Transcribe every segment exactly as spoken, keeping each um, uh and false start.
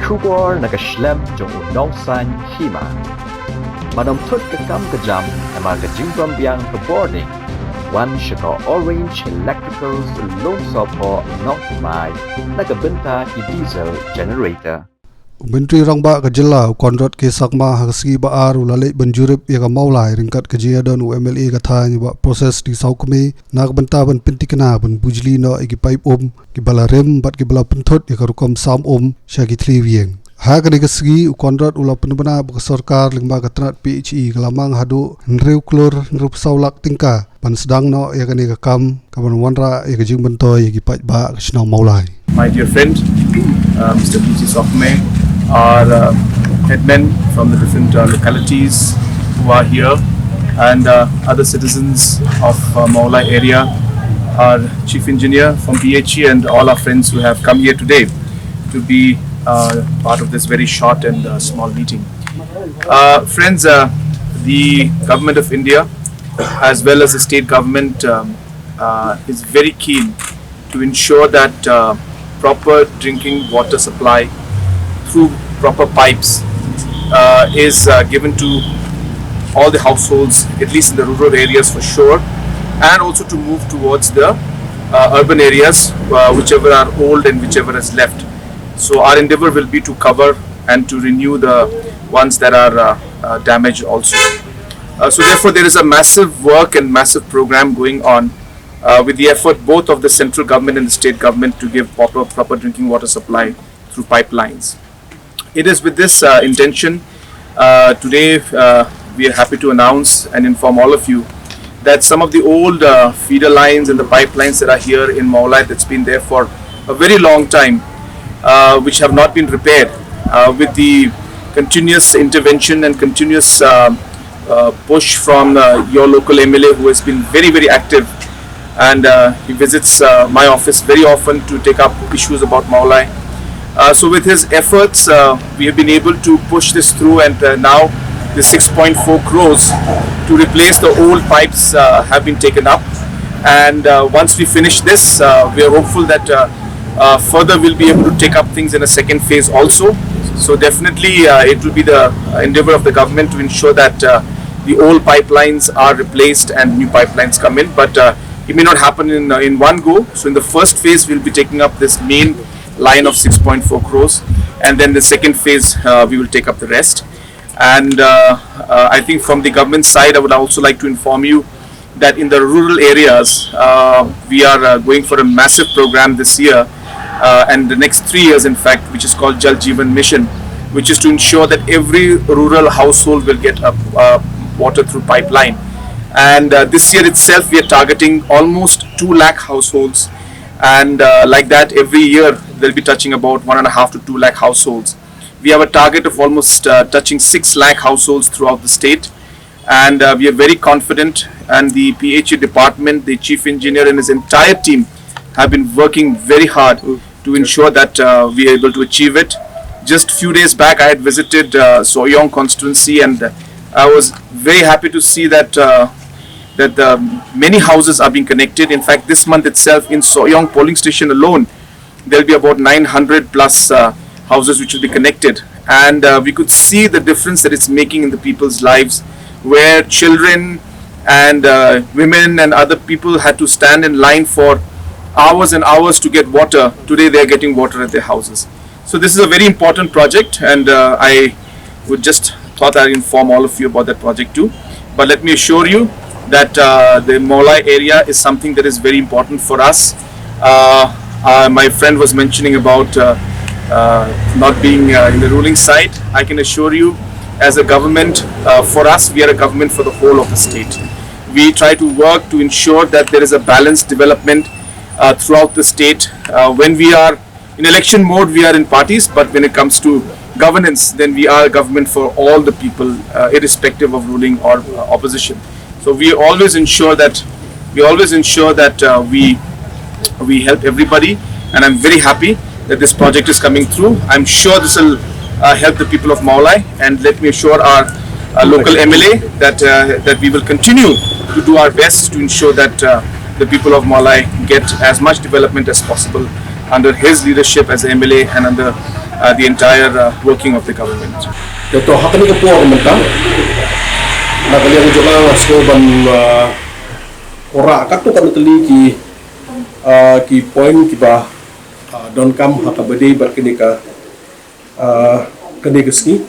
Khubor na ka shlem jong u nongsan hima. Ba dang thut ka kam ka jam, namar ka jingbym biang ka bording. Wan sha ka Orange Electricals Lumsohphoh Nongthymmai, na ka bynta ki diesel generator. U Myntri Rangbah ka jylla u Conrad K Sangma ha ka sngi ba ar u la leit ban jurip ïa ka Mawlai ryngkat ka jingïadon u M L A ka thaiñ Bah Proses D Sawkmie na ka bynta ban pynthikna ban bujli noh ïa ki paip um kiba la rim bad kiba la pynthut ïa ka rukom sam um sha ki thli ïing. Ha kane ka sngi u Conrad u la pynbna ba ka sorkar lyngba ka tnat P H E ka la mang haduh hynriew klur hynriewphew saw lak tyngka ban sdang noh ïa kane ka kam kaban wanrah ïa ka jingbynta ïa ki paidbah ka shnong Mawlai. My dear friend, uh, Mister P G Sawkmie, our uh, headmen from the different uh, localities who are here, and uh, other citizens of uh, Mawlai area, our chief engineer from P H E, and all our friends who have come here today to be uh, part of this very short and uh, small meeting. Uh, friends, uh, the government of India, as well as the state government, um, uh, is very keen to ensure that uh, proper drinking water supply through proper pipes uh, is uh, given to all the households, at least in the rural areas for sure, and also to move towards the uh, urban areas, uh, whichever are old and whichever is left. So our endeavor will be to cover and to renew the ones that are uh, uh, damaged also. Uh, so therefore, there is a massive work and massive program going on uh, with the effort both of the central government and the state government to give proper, proper drinking water supply through pipelines. It is with this uh, intention uh, today uh, we are happy to announce and inform all of you that some of the old uh, feeder lines and the pipelines that are here in Mawlai that's been there for a very long time, uh, which have not been repaired, uh, with the continuous intervention and continuous uh, uh, push from uh, your local M L A, who has been very, very active, and uh, he visits uh, my office very often to take up issues about Mawlai. Uh, so with his efforts, uh, we have been able to push this through, and uh, now the six point four crores to replace the old pipes uh, have been taken up. And uh, once we finish this, uh, we are hopeful that uh, uh, further we'll be able to take up things in a second phase also. So definitely, uh, it will be the endeavor of the government to ensure that uh, the old pipelines are replaced and new pipelines come in. But uh, it may not happen in uh, in one go. So in the first phase, we'll be taking up this main line of six point four crores, and then the second phase, uh, we will take up the rest. And uh, uh, I think from the government side, I would also like to inform you that in the rural areas, uh, we are uh, going for a massive program this year uh, and the next three years, in fact, which is called Jal Jeevan Mission, which is to ensure that every rural household will get a, uh, water through pipeline. And uh, this year itself, we are targeting almost two lakh households. And uh, like that, every year, they'll be touching about one and a half to two lakh households. We have a target of almost uh, touching six lakh households throughout the state. And uh, we are very confident. And the P H E department, the chief engineer and his entire team have been working very hard to ensure that uh, we are able to achieve it. Just few days back, I had visited uh, Sohiong constituency, and uh, I was very happy to see that uh, that the many houses are being connected. In fact, this month itself in Sohiong polling station alone, there'll be about nine hundred plus uh, houses which will be connected. And uh, we could see the difference that it's making in the people's lives, where children and uh, women and other people had to stand in line for hours and hours to get water. Today they are getting water at their houses. So this is a very important project, and uh, I would just thought I'd inform all of you about that project too. But let me assure you that uh, the Mawlai area is something that is very important for us. Uh, uh, my friend was mentioning about uh, uh, not being uh, in the ruling side. I can assure you, as a government, uh, for us, we are a government for the whole of the state. We try to work to ensure that there is a balanced development uh, throughout the state. Uh, when we are in election mode, we are in parties, but when it comes to governance, then we are a government for all the people, uh, irrespective of ruling or uh, opposition. So we always ensure that we always ensure that uh, we we help everybody, and I'm very happy that this project is coming through. I'm sure this will uh, help the people of Mawlai, and let me assure our uh, local M L A that uh, that we will continue to do our best to ensure that uh, the people of Mawlai get as much development as possible under his leadership as M L A and under uh, the entire uh, working of the government. Te to ha kane ka por mynta, na ka liang jong nga nga sngew ban, uh, wanrah katto katne tylli ki, uh, ki point kiba, uh, donkam ha kaba ïadei bad kane ka, uh, kane ka sngi.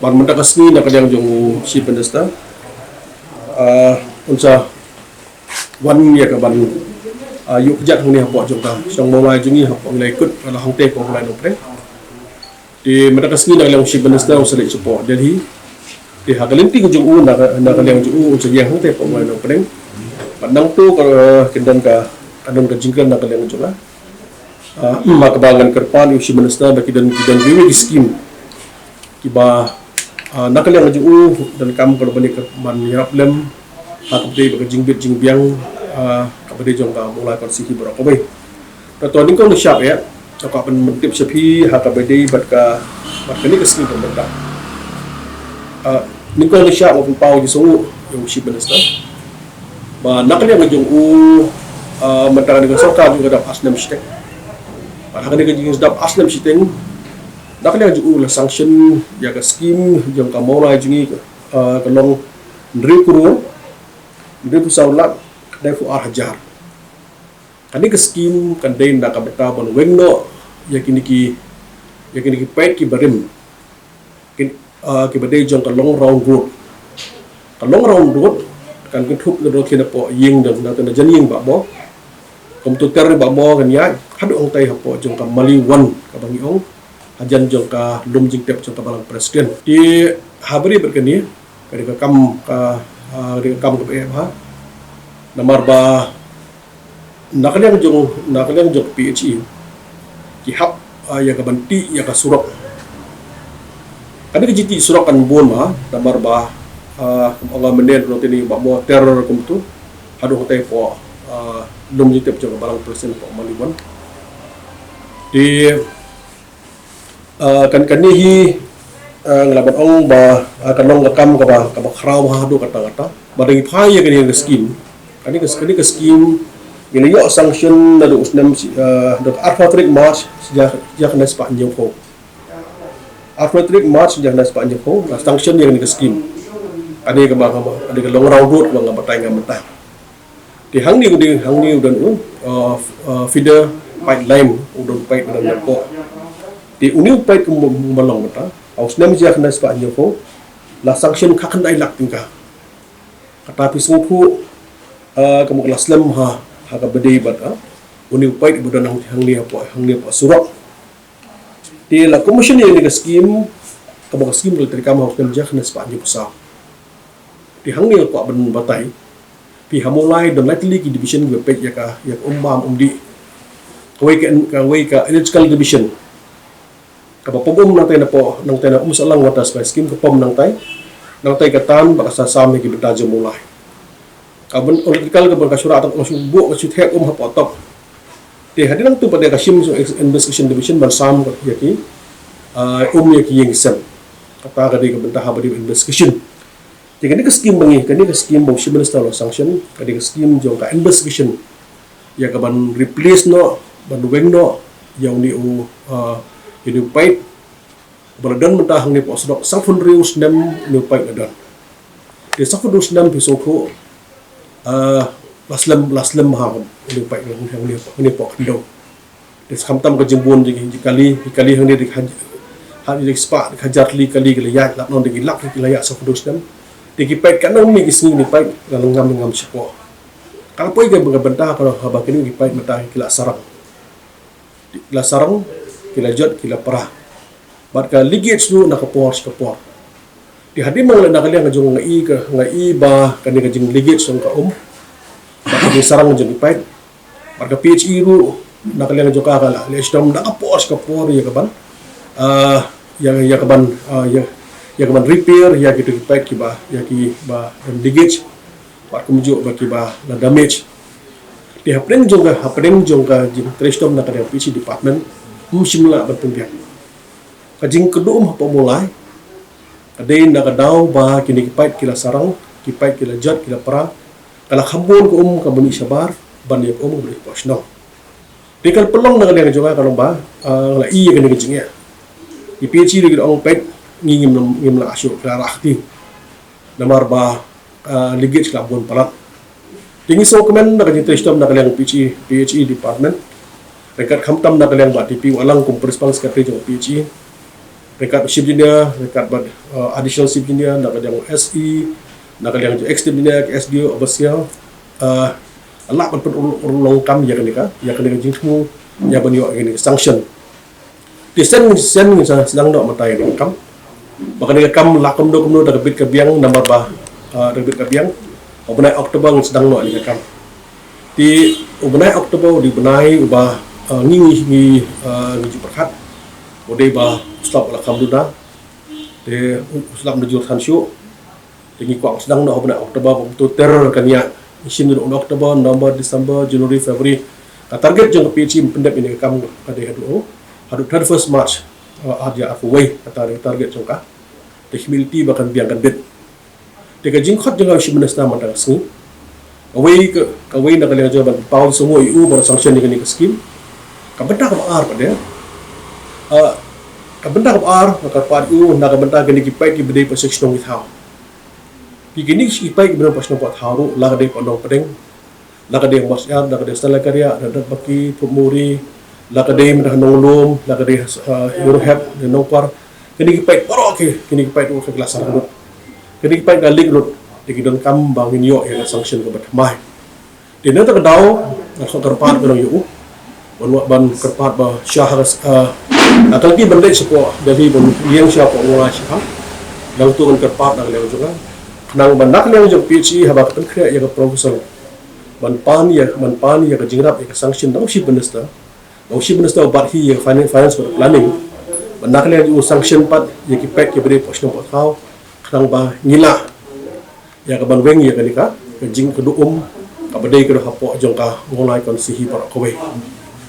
Bad mynta ka sngi na ka liang jong u Chief Minister, uh, un sa wan ïa ka ban, ah, ïuh kjat hangne hapoh jong ka shnong Mawlai jong ngi hapoh Ngilaikut, ka la hangtei hapoh Mawlai Nongpdeng. Te mynta ka sngi na ka liang u Chief Minister u sa leit shapoh Delhi. Te ha ka lynti ka jong u, na ka, na ka liang jong u, u sa ïeng hangtei hapoh Mawlai Nongpdeng. Bad nangta ka, kin don ka, ka don ka jingkren na ka liang jong nga. Ah, ma kaba ngan kyrpad ïa u Chief Minister ba ki don, ki don kiwei ki skim kiba, ah, na ka liang jong u donkam ka ban ïa ka ban ïarap lem ha kaba ïadei bad ka jingbit jingbiang, ah, kaba ïadei jong ka Mawlai Constituency baroh kawei. Te to nyngkong nyngshap ïa, to ka ban pyntip sha phi ha kaba ïadei bad ka, bad kane ka skim kaba mynta. Ah, nyngkong nyngshap nga pynpaw jingsngewnguh ïa u Chief Minister ba na ka liang jong u, ah, mynta kane ka sorkar jong u ka dap ar snem shiteng. Bad ha kane ka jingsdap ar snem shiteng, na ka liang jong u la sanction ïa ka skim jong ka Mawlai jong ngi, ah, ka long hynriewphew, hynriewphew saw lak, hynriewphew ar hajar. Kane ka skim kan dei na ka bynta ban weng noh ïa kine ki, ïa kine ki peit kiba rim. Kin, ah, kiba dei jong ka long round road. Ka long round road kan kynthup na ka dor kine hapoh ïing, na, na, na jan ïing Bah Mo. Kumta ter Bah Mo kan ïaid haduh hangtei hapoh jong ka Mali One kaba ngi ong, hajan jong ka lum jingtep jong ka Balang President. Te ha bri bad kane, ka dei ka kam ka, ah, ka dei ka kam kaba eh bha. Namar ba na ka liang jong, na ka liang jong P H E ki hap, ah, ïa ka ban tih ïa ka surok. Kane ka jingtih surok kan bun bha, namar ba, ah, kum nga mynne ruh tini Bah Mo ter kumta haduh hangtei hapoh, ah, lum jingtep jong ka Balang President hapoh Mali One. Te, ah, kan, kane hi, ah, nga lah ban ong ba, ah, kan long ka kam kaba, kaba khraw bha haduh katta katta. Ba dang ïa phai ïa kane ka skim. Kane ka, kane ka skim ngi la ïoh sanction naduh u snem shi, ah, naduh arphew tarik March shi hajar, shi hajar khyndai spah hynñiewphew. Arphew tarik March shi hajar khyndai spah hynñiewphew la sanction ïa kane ka skim. Kane kaba, kaba, kane ka long round road kaba nga batai nga mynta. Te hangne u dei, hangne u don u, uh, uh, feeder pipeline, u don pipe u don napoh. Te une u pipe kumba long mynta, ha u snem shi hajar khyndai spah hynñiewphew la sanction khatkhyndai lak tyngka. Kata phi sngewthuh, uh, kumba ka la slem ha, ha kaba dei bad, uh, une u pipe ba don hang, hangne hapoh, hangne hapoh surok. Te la commission ïa kane ka skim, kaba ka skim ka la treikam ha u snem shi hajar khyndai spah hynñiewphew saw. Te hangne nga kwah ban batai, phi ha Mawlai don lai tylli ki division kiba peit ïa ka, ïa ka um bam um dih. Kawei ka, kawei ka electrical division kaba pom um nangtai napoh, nangtai na Umsahlang Water Supply Scheme ka pom nangtai. Nangtai ka tan bad ka sa sam ïa ki bynta jong Mawlai. Ka ban electrical ka ban ka shu rah tang, ka shu buh, ka shu thep um hapoh top. Te hadien nangta pat de ka shim investigation division ban sam ïa ki, ah, um ïa ki ïing ki sem. Kata ka dei ka bynta ha ba dei investigation. Te kane ka skim ba ngi, kane ka skim ba u Chief Minister u la sanction, ka dei ka skim jong ka investigation. Ïa ka ban replace noh, ban weng noh ïa une u, ah, ïa une u pipe ba la don mynta hangne hapoh surok, sawphew hynriew snem une u pipe la don. Te sawphew hynriew snem phi sngewthuh, ah, la slem, la slem ha une u pipe hangne, hangne hapoh khyndew. Te khamtam ka jingbun jong ki kali, ki kali hangne de ki haj-, ha de ki spah, de ki hajar tylli kali ki la ïaid, lap noh de ki lak ki la ïaid sawphew hynriew snem. Te ki peit katno mih ki sngi une u pipe, la ngam, ngam shapoh. Ka la poi ka bynta ka haba kine ki peit mynta ki la sarong. Ki la sarong, ki la jot, ki la pra. Bad ka leakage ruh na ka por sha ka por. Te hadien ba nga la na ka liang jong nga i ka, nga i ba kane ka jing leakage jong ka um. Bad ka jingsarong jong ki peit. Bad ka P H E ruh na ka liang jong ka ka la leh shitom na ka por sha ka por ïa ka ban, ah, ïa, ïa ka ban, ah, ïa, ïa ka ban repair ïa kito ki peit kiba, ïa kiba don leakage. Bad kumjuh ba kiba la damage. Te hapdeng jong ka, hapdeng jong ka jingtrei shitom na ka liang P H E department, ym shym lah ban pynbiang. Ka jingkyrduh um hapoh Mawlai ka dei na ka daw ba kine ki peit ki la sarong, ki peit ki la jot, ki la pra. Ka la kham bun ka um kaba mih shabar ban ïa ka um kaba mih hapoh shnong. Te ka la pynlong na ka liang jong nga ka long ba, ah, nga la i ïa kane ka jingeh. Ki PHE ruh ki da ong peit, ngi ngim, ngim lah shuh, ki la rah kti. Namar ba, ah, leakage ki la bun palat. Te ngi sngewkmen na ka jingtrei shitom na ka liang PHE, PHE department. Ryngkat khamtam na ka liang Bah T P Wahlang kum Principal Secretary jong PHE. Ryngkat Chief Engineer, ryngkat bad, ah, Additional Chief Engineer, na ka liang SE, na ka liang Executive Engineer, SDO, Overseer. Ah, lah ban pynurlong kam ïa kane ka, ïa kane ka jingthmu, ïa ban ïoh ïa kane ka sanction. Te sien, sien ngin sa sdang noh mynta ïa kane ka kam. Ba kane ka kam lah kumno kumno da ka bit ka biang namar ba, ah, da ka bit ka biang. U bnai October ngin sdang noh ïa kane ka kam. Te u bnai October u dei u bnai uba, ah, ngi, ngi, ngi, ah, ngi ju pyrkhat. U dei ba u slap u la kham duna. Te u, u slap u la jur than shuh. Te ngi kwah sdang noh ha u bnai October, ba uto ter kan ïa shim ruh October, November, December, January, February. Ka target jong ka PHE ban pyndep ïa kane ka kam ka dei haduh, haduh thirty-first March, uh, ar hajar arphew wei, kata ka dei ka target jong ka. Te humility ba kan biang kan bit. Te ka jingkhot jong ka Chief Minister mynta ka sngi, kawei ka, kawei na ka liang jong ban pynpaw jingsngewnguh ïa u ban sanction ïa kane ka skim. Ka bynta kaba ar pat de, uh, ka bynta kaba ar nga kyrpad ïa u na ka bynta kine ki paip kiba dei pat sha ki shnong ki thaw. Ki, kine ki paip kiba don pat shnong pat thaw ruh, la ka dei pat Nongpdeng, la ka dei Mawshyiar, la ka dei Stalakariah, la ka dei Baki, Thupmuri, la ka dei mynta Nonglum, la ka dei, uh, Hynñiewhep, Nongkwar. Kine ki paip baroh ki, kine ki paip ruh ki la sar lut. Kine ki paip ki la leak lut. Te ki donkam ba ngin ïoh ïa ka sanction kaba thymmai. Te na kata ka daw, nga kwah kyrpad ka long ïa u ban, ban kyrpad ba sha ha, ah, nga tang ki ban leit shapoh Delhi ban ïeng shapoh Mawlai shakhang. Nangtu ngan kyrpad na ka liang jong nga. Khnang ba na ka liang jong PHE haba ka pynkhreh ïa ka proposal ban pan ïa, ban pan ïa ka jingïarap ïa ka sanction na u Chief Minister. Na u Chief Minister uba hi ïa ka finance, finance bad planning. Ba na ka liang jong u sanction pat ïa ki paip kiba dei pat shnong pat thaw. Khnang ba ngi lah ïa ka ban weng ïa kane ka, ka jing, ka duh um kaba dei ka dei hapoh jong ka Mawlai constituency hi baroh kawei.